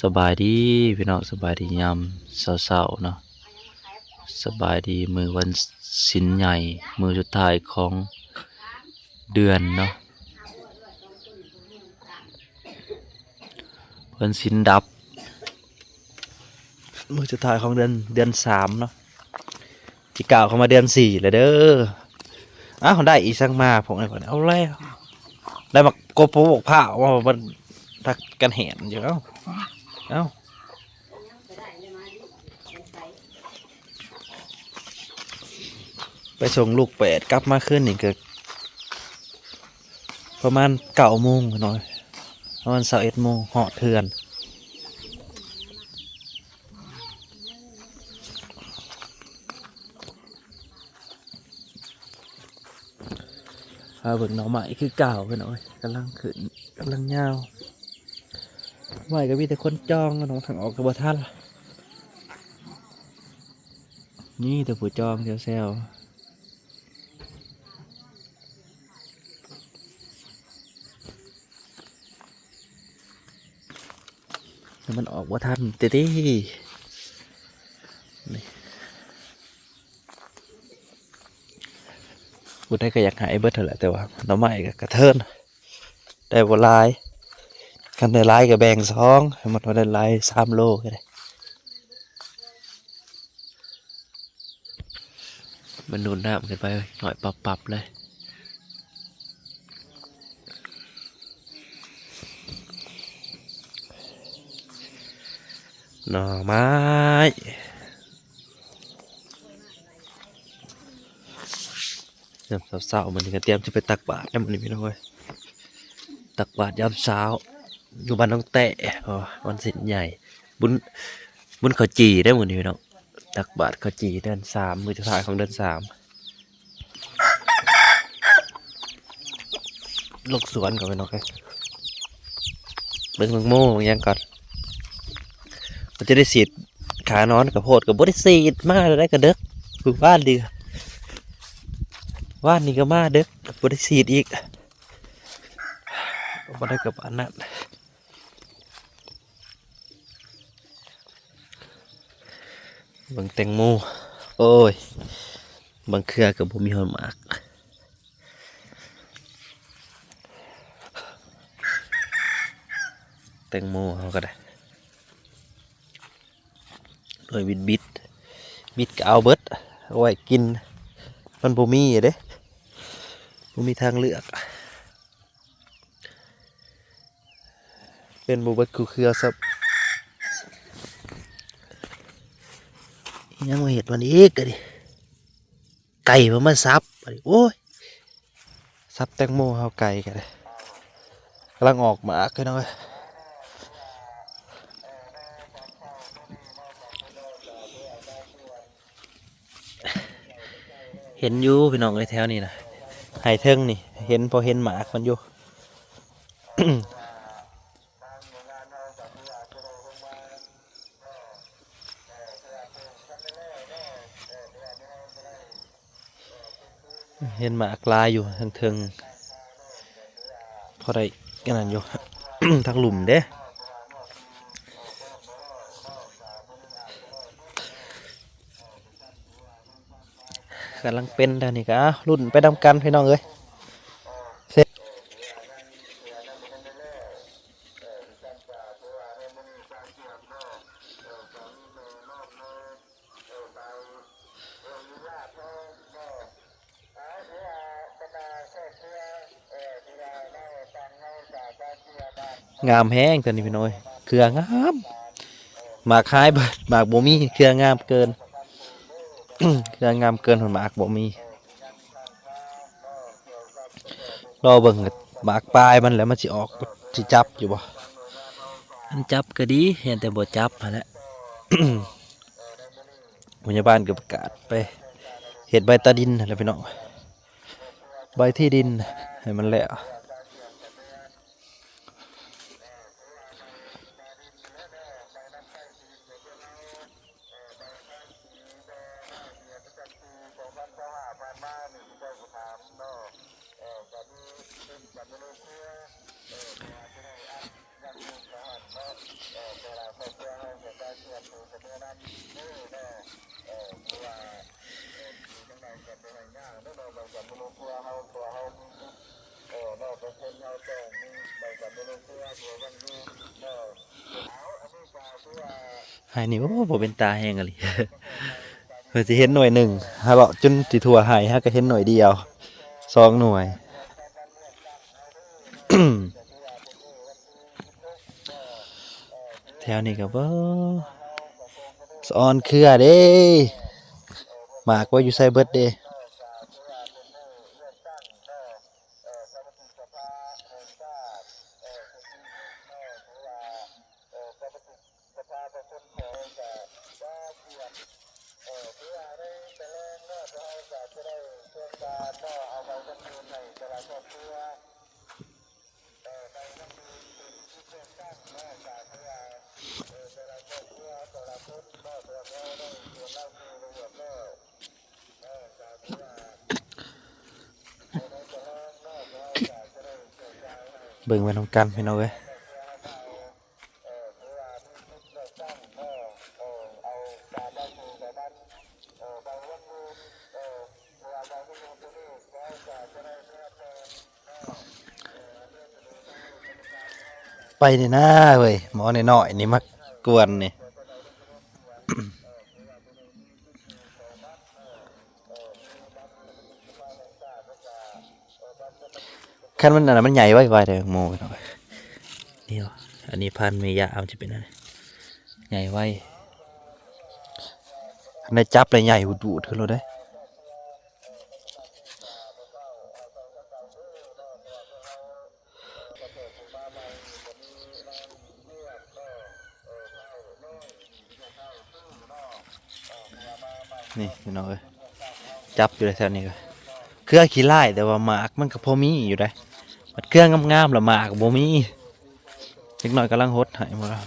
ສະບາຍດີພີ່ນ້ອງ ສະບາຍດີຍາມເຊົ້າໆເນາະ ສະບາຍດີມື້ວັນສິນໃຫຍ່ ມື້ສຸດທ້າຍຂອງເດືອນເນາະ ວັນສິນດັບ ມື້ສຸດທ້າຍຂອງເດືອນ ເດືອນສາມເນາະ ຊິກ້າວເຂົ້າມາເດືອນສີ່ແລ້ວເດີ. ອ້າວ ໄດ້ອີ່ສັງມາພວກນີ້ ເອົາແລ້ວ ໄດ້ໝາກໂກໂປໝາກພ້າວມາ ມັນທັກກັນແຫນຢູ່ ເອົາ ເອົາ ໄປສົ່ງລູກແປດ ກັບມາຄືນນີ້ກໍປະມານເກົ້າໂມງເນາະ ປະມານຊາວເອັດໂມງຮອດເຮືອນ. ຫາເບິ່ງໜໍ່ໄມ້ຄືເກົ່າພີ່ນ້ອງເອີຍ ກຳລັງຂຶ້ນ ກຳລັງຍາວ ໄມ້ກໍມີແຕ່ຄົນຈອງເນາະ ທາງອອກກໍບໍ່ທັນ ມີແຕ່ຜູ້ຈອງແຊວໆ. ແຕ່ມັນອອກບໍ່ທັນຕິຕິ ນີ້ ຜູ້ໃດກໍຢາກໃຫ້ເບິດຫັ້ນແຫຼະ ແຕ່ວ່າໜໍ່ໄມ້ກໍກະເທີນ ໄດ້ບໍ່ຫຼາຍ ຄັນໄດ້ຫຼາຍກໍແບ່ງສອງ ມັນບໍ່ໄດ້ຫຼາຍ ສາມໂລກໍໄດ້. ມັນດູດນ້ຳຂຶ້ນໄປ ຫ້ອຍປັບໆເລີຍ ໜໍ່ໄມ້ ຍາມເຊົ້າໆ ມື້ນີ້ກໍຕຽມຈະໄປຕັກບາດແລ້ວມື້ນີ້ພີ່ນ້ອງເອີຍ ຕັກບາດຍາມເຊົ້າ ຢູ່ບ້ານໜອງແຕ້ ເພາະວ່າວັນສິນໃຫຍ່ ບຸນ ບຸນເຂົ້າຈີ່ເດ້ມື້ນີ້ພີ່ນ້ອງ ຕັກບາດເຂົ້າຈີ່ເດືອນສາມ ມື້ສຸດທ້າຍຂອງເດືອນສາມ ລົງສວນກ່ອນພີ່ນ້ອງເອີຍ ເບິ່ງໝາກໂມ ເບິ່ງຫຍັງກ່ອນ ມັນຈະໄດ້ສີດຂາໜອນ ກະໂພດກໍບໍ່ໄດ້ສີດ ມາໄດ້ກະເດິກ ມື້ວານນີ້ ວານນີ້ກໍມາເດິກ ບໍ່ໄດ້ສີດອີກ ບໍ່ໄດ້ກັບອັນນັ້ນ. ເບິ່ງແຕງໂມ ໂອ້ຍ ບາງເທື່ອກໍບໍ່ມີຮອດໝາກ ແຕງໂມເຮົາກໍໄດ້ ໜ່ວຍບິດໆ ບິດກໍເອົາເບິດ ເອົາໄວ້ກິນ ມັນບໍ່ມີເດ້ ບໍ່ມີທາງເລືອກ. ເປັນບໍ່ເບິດຄູ່ເຄືອຊ້ຳ ຍັງມາເຮັດມັນອີກກະດິ ໄກ່ມັນມາສັບ ໂອ້ຍ ສັບແຕງໂມເຮົາ ໄກ່ກະໄດ້ ກຳລັງອອກໝາກພີ່ນ້ອງເອີຍ. ເຫັນຢູ່ພີ່ນ້ອງເອີຍ ແຖວນີ້ນະ ໄຮ່ເທິງນີ້ ເຫັນ ພໍເຫັນໝາກມັນຢູ່. ເຫັນໝາກຫຼາຍຢູ່ເທິງໆ ພໍໄດ້ອັນນັ້ນຢູ່ ທາງລຸ່ມເດ້. ກຳລັງເປັນ ແຖວນີ້ກະລຸ້ນໄປນຳກັນພີ່ນ້ອງເອີຍ. ງາມແຮງຕົວນີ້ພີ່ນ້ອງເອີຍ ເຄືອງາມ ໝາກຫາຍເບິດ ໝາກບໍ່ມີ ເຄືອງາມເກີນ ເຄືອງາມເກີນ ໝາກບໍ່ມີ. ລໍເບິ່ງໝາກປາຍມັນແຫຼະ ມັນຊິອອກ ຊິຈັບຢູ່ບໍ່? ຄັນຈັບກໍດີ ແຕ່ບໍ່ຈັບຫັ້ນແຫຼະ. ພະຍາບານກໍປະກາດໄປເຮັດໃບຕາດິນຫັ້ນແຫຼະພີ່ນ້ອງ ໃບທີ່ດິນໃຫ້ມັນແລ້ວ. ເອີ ກະມີ ກະມີເນາະ ເອີ ກະມີເນາະ ເອີ ເພາະວ່າຊິໄດ້ອັດ ຍັງມີກະຫອດ ໄຮ່ນີ້ ໂອ້ ບໍ່ເປັນຕາແຮງອີ່ຫຼີ. ເພິ່ນຊິເຫັນໜ່ວຍໜຶ່ງ ຫາເລາະຈົນຊິທົ່ວໄຮ່ ຫາກໍເຫັນໜ່ວຍດຽວ ສອງໜ່ວຍ. ແຖວນີ້ກໍ ເບິ່ງ ສະອອນເຄືອເດ້ ໝາກວ່າຢູ່ໃສເບິດເດ້. ເບິ່ງໄປນຳກັນ ພີ່ນ້ອງເອີຍ. ໄປນີ້ນາເວີຍ ໝໍນ້ອຍໆນີ້ມາກວນນີ້. ຄັນມັນອັນນັ້ນ ມັນໃຫຍ່ໄວໆເດ້ໝໍ. ນີ້ ອັນນີ້ພັນແມ່ຍ່າ ມັນຈະເປັນອັນນີ້ ໃຫຍ່ໄວ. ຄັນໄດ້ຈັບແລ້ວໃຫຍ່ຫວຸດໆຂຶ້ນໂລດເດ້. ນີ້ພີ່ນ້ອງເອີຍ ຈັບຢູ່ແຖວນີ້ກໍ ເຄືອຂີ້ຮ້າຍ ແຕ່ວ່າໝາກມັນກໍພໍມີຢູ່ໄດ໋. ບັດເຄືອງາມໆລະໝາກບໍ່ມີ. ເດັກນ້ອຍກຳລັງຫົດໄຮ່ໝົດແລ້ວ.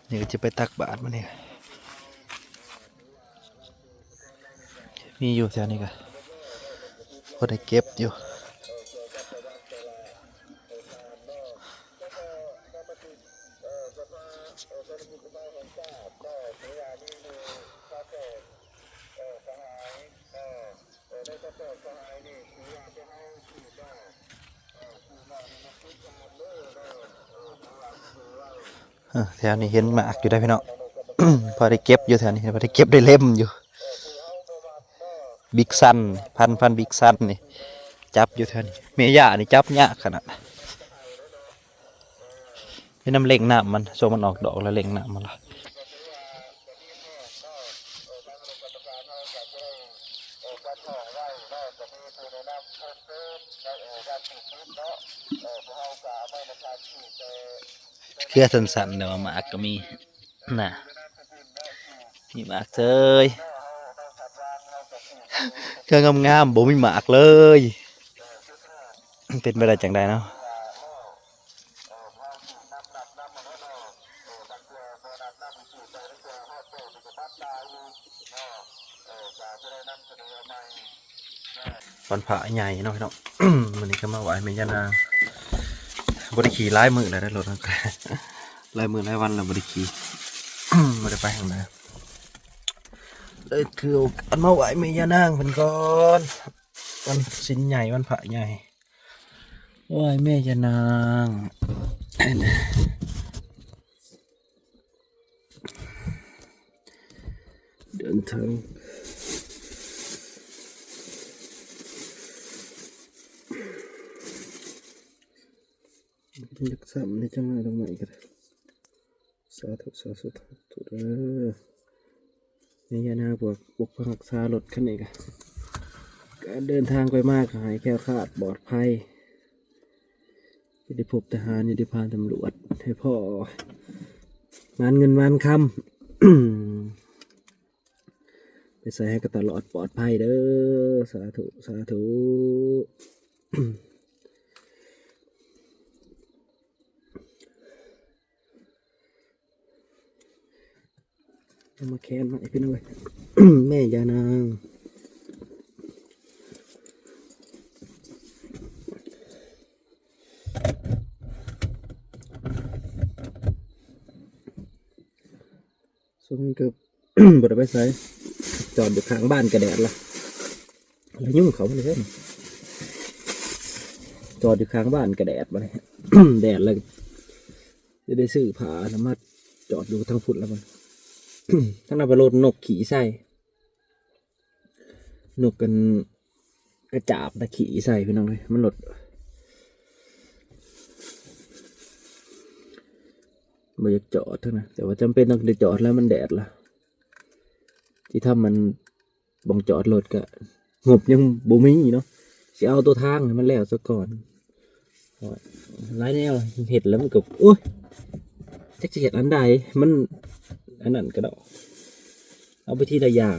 ນີ້ກໍຈະໄປຕັກບາດມື້ນີ້. ມີຢູ່ແຖວນີ້ກໍພໍໄດ້ເກັບຢູ່. ເອີ ແຖວນີ້ເຫັນໝາກຢູ່ໄດ໋ພີ່ນ້ອງ. ພໍໄດ້ເກັບຢູ່ແຖວນີ້ ພໍໄດ້ເກັບໄດ້ເລັມຢູ່. ບິກຊັນ ພັນ ພັນບິກຊັນນີ້ ຈັບຢູ່ແຖວນີ້. ແມ່ຍ່ານີ້ຈັບຍາກຂະໜາດ. ມີນ້ຳເລັ່ງນ້ຳມັນ ຊ່ວງມັນອອກດອກແລ້ວເລັ່ງນ້ຳມັນລະ. ເຄືອສັ້ນໆ ແຕ່ວ່າໝາກກໍມີນະ ມີໝາກເຊີຍ. ເຄືອງາມໆ ບໍ່ມີໝາກເລີຍ. ເປັນໄປໄດ້ຈັ່ງໃດເນາະ? ວັນພະໃຫຍ່ເນາະພີ່ນ້ອງ. ມື້ນີ້ກໍມາໄຫວ້ແມ່ຍ່ານາງ. ບໍ່ໄດ້ຂີ່ຫຼາຍມື້ແລ້ວເດ້ລົດ ຫຼາຍມື້ຫຼາຍວັນແລ້ວບໍ່ໄດ້ຂີ່ ບໍ່ໄດ້ໄປທາງໃດ. ເລີຍຖືໂອກາດມາໄຫວ້ແມ່ຍ່ານາງເພິ່ນກ່ອນ. ວັນສິນໃຫຍ່ ວັນພະໃຫຍ່ ໄຫວ້ແມ່ຍ່ານາງ. ເດີນທາງ ຢາກຊ້ຳໃນຈັງໜ້ອຍດອກໄມ້ກໍໄດ້. ສາທຸ ສາທຸ ສາທຸເດີ ແມ່ຍ່ານາງ ພວກປົກປັກຮັກສາລົດຄັນນີ້ກະ ການເດີນທາງໄປມາກະໃຫ້ແຄ້ວຄາດປອດໄພ ຈະໄດ້ພົບທະຫານ ຈະໄດ້ຜ່ານຕຳຫຼວດ ໃຫ້ພໍ້ໝານເງິນໝານຄຳ ໄປໃສໃຫ້ກະຕະຫຼອດປອດໄພເດີ ສາທຸ ສາທຸ. ເອົາມາແຂນໃຫ້ພີ່ນ້ອງເອີຍ ແມ່ຍ່ານາງ. ຊ່ວງນີ້ກໍ ບໍ່ໄດ້ໄປໃສ ຈອດຢູ່ຂ້າງບ້ານກະແດດລະ ລະຍຸງເຂົ້າມາເລີຍ ຈອດຢູ່ຂ້າງບ້ານກະແດດ ບາດນີ້ ແດດລະ ຈະໄດ້ຊື້ຜ້າລະມາຈອດຢູ່ທາງພຸ້ນລະ ບາດນີ້ ທາງນັ້ນໄປໂລດນົກຂີ້ໃສ່ ນົກອັນກະຈາບນະ ຂີ້ໃສ່ພີ່ນ້ອງເອີຍ ມັນໂລດ ບໍ່ຢາກຈອດເທື່ອນະ ແຕ່ວ່າຈຳເປັນຕ້ອງໄດ້ຈອດແລ້ວ ມັນແດດລະ ທີ່ທຳມັນ ບ່ອນຈອດລົດກະງົບຍັງບໍ່ມີເນາະ ຊິເອົາໂຕທາງໃຫ້ມັນແລ້ວສາກ່ອນ ຫຼາຍແນວເຮັດແລ້ວມັນກໍ ໂອ້ຍ ຈັກຊິເຮັດອັນໃດ ມັນອັນນັ້ນກະດອກ ເອົາໄປທີລະຢ່າງ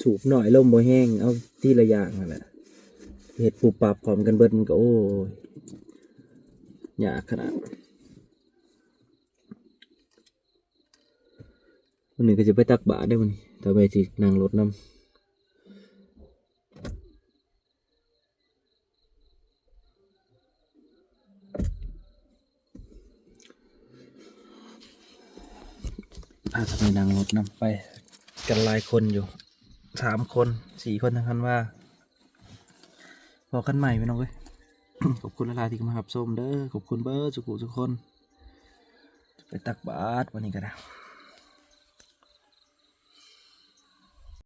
ສູບນ້ອຍລົມບໍ່ແຮງ ເອົາທີລະຢ່າງຫັ້ນແຫຼະ ເຮັດປຸບປັບພ້ອມກັນເບິດ ມັນກໍ ໂອ້ຍ ຍາກຂະໜາດ. ມື້ນີ້ກໍຈະໄປຕັກບາດເດ້ມື້ນີ້ ຕາເມຊິນັ່ງລົດນຳ ພາຕາເມນັ່ງລົດນຳ ໄປກັນຫຼາຍຄົນຢູ່ ສາມຄົນ ສີ່ຄົນ ທັງຄັນວ່າ ພໍ້ກັນໃໝ່ພີ່ນ້ອງເອີຍ ຂອບຄຸນຫຼາຍໆທີ່ເຂົ້າມາຮັບຊົມເດີ ຂອບຄຸນເບິດສູ່ຜູ້ສູ່ຄົນ ໄປຕັກບາດວັນນີ້ກໍໄດ້